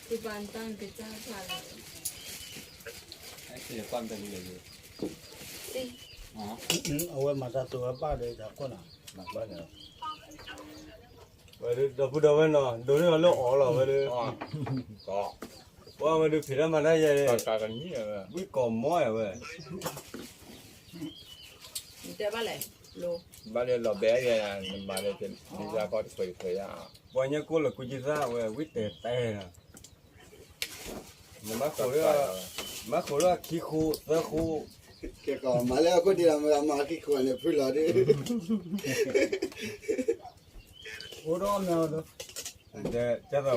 ပၢ်တၢ်ကစၢ်ဖးလီၤ, အဲၣ်ပၢ်တၢ်ကစၢ်, အဝဲမၤတၢ်တိၤဝဲပၢ်ဒီးတၢ်ကွၢ်နၤ, မၤကွၢ်နၤ, ဝဲဒီးဒီပုၢ်ဒီဝဲၢ်နီၤ ဒိးန့ၢ်အီၤလၢအီၤလီၤဝဲဒီး, ပှၤဝဲဒုးဖံးတၢ်မၤတၢ်ယဲ, ဝံၣ်ကိးမီၢ်ယၤဝဲ, တဲဘၣ်လဲၣ်, ဘၣ်လၢလီၤဘဲယဲ, နမၤလၢတနံၤယါကီတခွဲးတခွဲးယါ, ပှၤညါကိၣ်လၢကူကံသၣ်ဝဲ ဝံၣ်တဲတဲနီၤ, နမၤခိၣ်လၢ, မၤခိၣ်လၢအခံဃိသၢဃိ, ကဲကီး မၤလၢအခိၣ်ဒံးလီၤ မၤခံဃိန့ၣ်ဖုလီၤဒုး, အိၣ်ဒီးမ့ၢ်အီၤဒီး, ကဲသိးပှၤ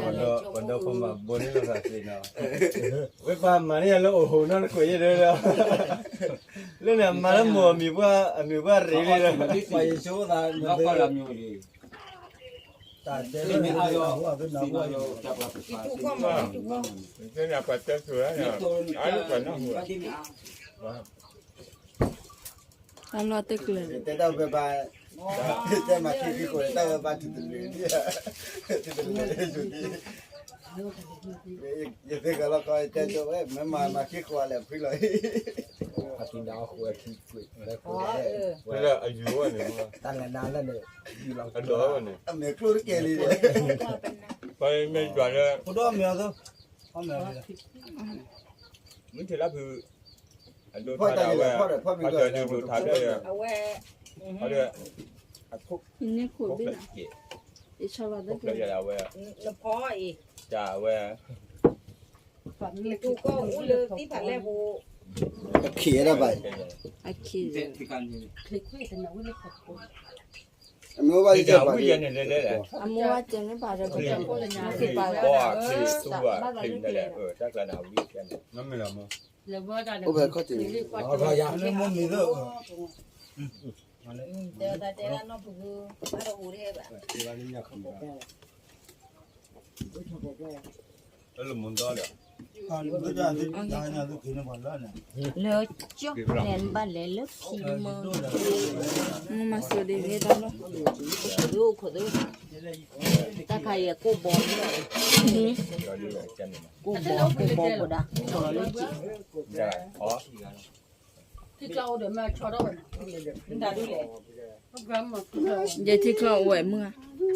ဒီဖိမၤဘိန့ၢ်လိာ်သးသ့နီၤ, ဝဲပၢ်မၤန့ၢ်ယၤလၢအိၣ်ဟိးနီတခိၣ်ယဲၢ်ဒီး, လၢန့ၣ်မၤလၢမိၢ်အမံၤပှၢ် အမံၤပှၢ်ရ့လံဒီး, ပှၤယဆိသး, တၢ်တဲလၢ, ပှၤတဲဆိၣ်, အလီၤတကျၢၤ, တဲတၢ်ဝဲဘၣ်, တဲမၤခံဃိတၢ်ဝဲဘၣ် ထံတလၢာ်, ထံတလၢာ်, ယသ့ၣ်ကလီၤကီတဲဆိၣ်ဝဲ မ့ၢ်မၤမၤခံဃိလဲၣ်ဖုလီၤ, အထံဒၣ်အဃိအထံကွံာ်, ဖုလၢအယူၤဝဲန့ၣ်, တၢ်လဲၤနၤလၢန့ၣ်, အဒိးဝဲန့ၣ်, အမဲာ်ကျိၣ်တကဲလံ, ပမ့ၢ်ယွၤလၢ, မ့ၢ်ထဲလၢဖု, အဒိးထါဒၣ်ဝဲ, ဖီၣ်တၢ်ဒိးထါဒၣ်ယဲ, အဝဲ, အခိၣ်, ခိၣ်ဖျၢၣ်ယဲ, အဝဲ, တၢ်အဝဲ, တူၢ်ကီၢ်အိၣ်လၢသံဖးလဲၢ်ဖိ, အခံ, အမိၢ်ဘၣ်ယဲ, အမိၢ်ဘၣ်ကဲန့ၣ်ဘၣ်ဒီး, တၢ်ကျါန့ၣ်ဝံၤ, အိၣ်ဖဲခီၣ်ထံး, လၢကၠီၣ်န့ၣ် ဘၣ်လဲၤလၢခံမး, မၤစိၤဒ်န့ၣ်တၢ်လီၤ, တၢ်ခါအံၤကိၣ်ဘီ, ကိၣ်ဘီ, ကိၣ်ဘီဖိဒၣ်, လၢကၠီၣ်, ယထံချီအိၣ်ဝဲမုၢ်ဧါ,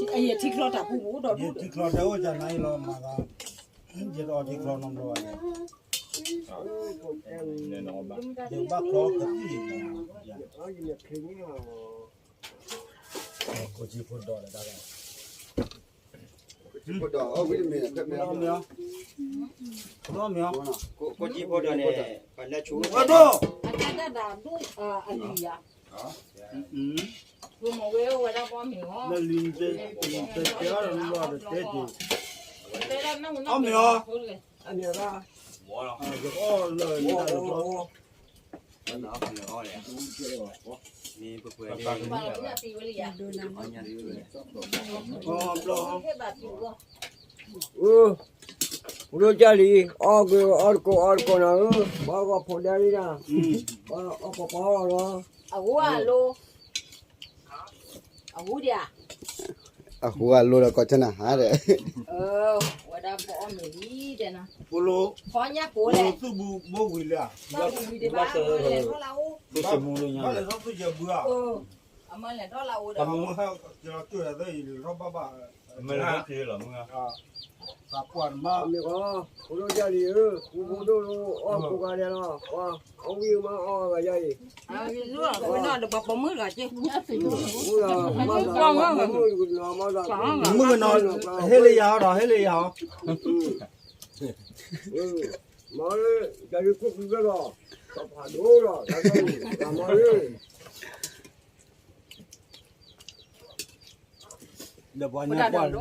ယထံချီတၢ်ပူၤပူၤဒီး, ယထံချီတၢ်အိၣ်ကနၤအံၤလီၤမၤသး, ယထံချီနီတဘျီဘၣ်, ယဘၣ်ချီကသံၣ်, ခိၣ်ဆံဖိဒီးလၢတၢ်, ခိၣ်ဆံဖိဒီးန့ၣ်, ပှၤလၢဆိ, အတၢ်တၢ်ဒၣ်ဒိၣ်အလံၤယၤ, လၢလံၤတဲတဲအီၤလီၤတဲက့ၤ, အီၣ်မ့ၤအီၤ, ယအီၣ်လၢနတၢ်လၢ, ပဒိၣ်ကၢ်လံ, အီၣ်က့ၤအီၣ်တကိးအီၣ်တကိးနၤဧၢ, ဘၣ်ဂီၤဖိဒၣ်လံဒၣ်, အီၣ်ပပီလီၤ, အဃိအလိၤ, အဃိအလိၤဒီးကီးဆနၢ်ဟါဒီး, ဝဲဒၣ်ပအီၣ်မ့ၤလံတဲနၤ, ပလိၤ, ပလိၤသူၣ်ဘိဝံၤလၢ, ဘၣ်လဲၤထီၣ်သူၣ်ယဲၢ်ဘုဧါ, အမ့ၢ်လဲၤထီၣ်လၢအိၣ်ဒီး, မ့ၢ်လဲၤထီၣ်လီၤမုၢ်ဧါ, သးပှၢ်နမါမ့ၢ်ဂီၤ, ဖိဒိၣ်ကၢ်လံဧၢ, ပူဖိဒိၣ်လၢအီၣ်ကိးဂၤဒဲးလီၤ, ပှၤအီၣ်ဝံၣ်မးအီၣ်ဂၤယါအံၤ, ပှၤမုၢ်ဂၤ, မုၢ်ဂၤနီၤ, ဟ့ၣ်လၢယၤအီၤဒီး ဟ့ၣ်လၢယၤအီၤ, မၤလၢ, ယၤလၢခိၣ်ဖံးဖျၢၣ်လီၤ, တၢ်ဖးဒိၣ်လီၤ, တၢ်မၤလၢ ဒီးပှၤညါကွၢ်လၢ,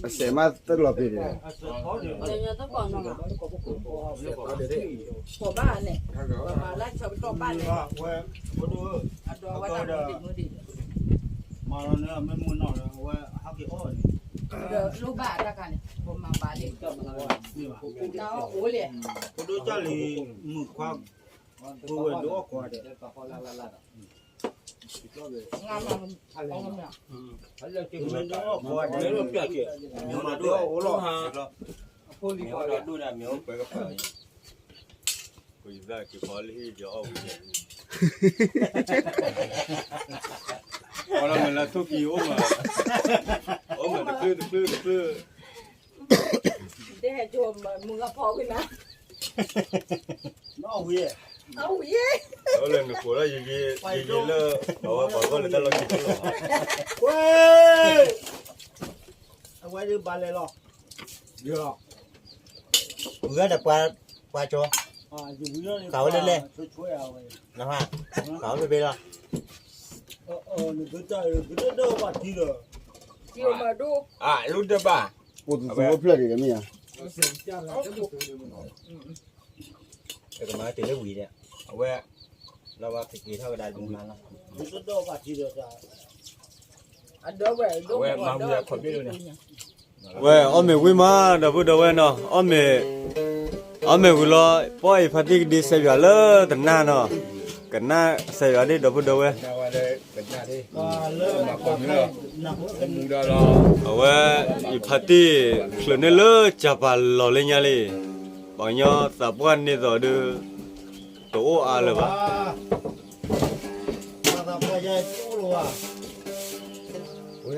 အစဲးမးတလီၤပျံၤန့ၣ်, ကိးဘၣ်န့ၣ်, ပမၤလၢဆၢကတီၢ်ဘၣ်န့ၣ်, အဒိဝဲဒၣ်မုၢ်ဒံးမုၢ်ဒံး, မၤလီၤန့ၣ် အမ့ၢ်မုၢ်နီၢ်လၢအဝဲဟဲက့ၤအီၣ်န့ၣ်, ဒီးလိၣ်ဘၣ်အတၢ်ခါန့ၣ် ပမၤဘၣ်လံ, တၢ်အိၣ်လဲၣ်, ပဒိၣ်ကၢ်လံ, မုၢ်ခွါ, ပဝဲဒိးအီၣ်ခွါဒီး, မ့ၢ်အိၣ်ပျၢ်က့ၤ မ့ၢ်အိၣ်ဒီးဒိၣ်ဒၣ်မ့ၢ်အိၣ်ပှဲၤကပၤ ယသးက့ၤဖီလၢဟံၣ်ယအီၣ်ဝံၤ အီလီၤမ့ၢ်လၢထိၣ်ကံအိၣ်မး အိၣ်မးတဖျၢၣ်တဖျၢၣ်တဖျၢၣ် တဲဟဲကၠိမုၢ်ဂၤဖီဝံၤနၤ အဝံၤ အဝံၤ အိၣ်လၢနကိးလၢယယံၤ ယယံၤလၢ အဝဲပှၤဂီၢ်လၢတၢ်လီၢ်ခံဖျၢၣ်လီၤ ဝဲ အဝဲဒုးဘၣ်လဲၤလီၤ ယလီၤ ဝံၤဂၤဒီးပှၤကၠီ ဃာ်ဝဲလၢလဲၣ် နဟါ ဃာ်ဝဲဖဲဖဲလီၤ နကတၢၢ်ကတၢၢ်ဘၣ်ထံလီၤ အလူတဘၣ် အိၣ်သူသူအိၣ်ဖျၢၣ်ဒံးမ့ၢ်ဧါ တကမၤတ့ၢ်လၢဝံၤဒီး အဝဲ လီၤဝဲကက့ၤထီၣ်ကဒါဒုးမၤလီၤ အဝဲမၤဝံၤအခီၣ်ဘ့ၣ်လၢန့ၣ် ဝဲအီၣ်မ့ၢ်ဝံၤမး ဒီပုၢ်ဒီဝဲၢ်နီၤ အီၣ်မ့ၢ် အီၣ်မ့ၢ်ဝံၤလီၤ ပှၢ်အံၤဖါတံၢ်ကဒ့စဲးယွၤလၢတနၢ်နီၤ ကနၣ်စဲးယွၤဒ်ဒီပုၢ်ဒီဝဲၢ် အဝဲ ယဖါတံၢ် ချုးန့ၢ်လၢကၢ်ပၤလီၤလၢညါလံ ပှၤကညီသးပှၢ်န့ၢ်သိးဒုး တအိၣ်အါလၢၤဘၣ် ဝဲ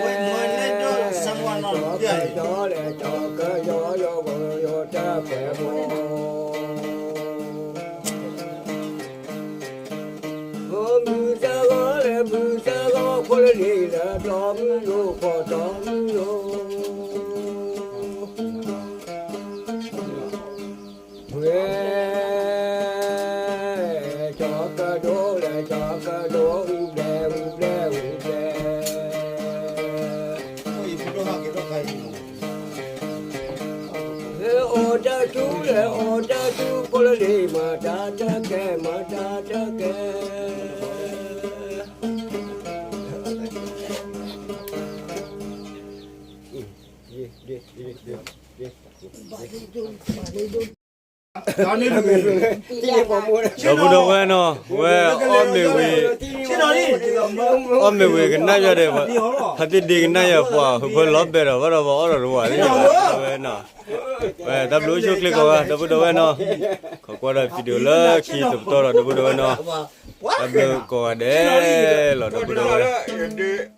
ဝဲ မုၢ်သၢဂီၤလဲၣ် မုၢ်သၢဂီၤ ဖိလၢလံၤလၢ တီမုၢ်ယိၤဖီတီမုၢ်ယိၤ ဝဲ ကၠီကဒိလဲၣ် ကၠီကဒိ အူဘျဲၣ် အူဘျဲၣ် အူဘျဲၣ် အီၣ်တၢ်တူလဲၣ် အီၣ်တၢ်တူ ဖိလၢလံၤ မၤတၢ်တကဲ မၤတၢ်တကဲ ဒီပုၢ်ဒီဝဲၢ်နီၤ ဝဲအီၣ်မ့ၢ်ဝံၤ အီၣ်မ့ၢ်ဝံၤကနၣ်ယၤဒီး ဖါတံၢ်ဒ့ကနၣ်ယၤပှၤ ဟူးဖၢလီၤဘဲဒီး ဘၣ်ဒီးပှၤအီၣ်ဒီးတဝၤလံ ဝဲနီၤ ဝဲတၢ်ဘျုးအိၣ်ဆူၣ်အိၣ်ချ့ကိးဂၤ ဒီပုၢ်ဒီဝဲၢ်နီၤ ခိးကွၢ်ဒီး video လၢခံတပတီၢ်ဒီး ဒီပုၢ်ဒီဝဲၢ်နီၤ တၢ်ဘျုးကိးဂၤဒဲးလီၤ ဒီပုၢ်ဒီဝဲၢ်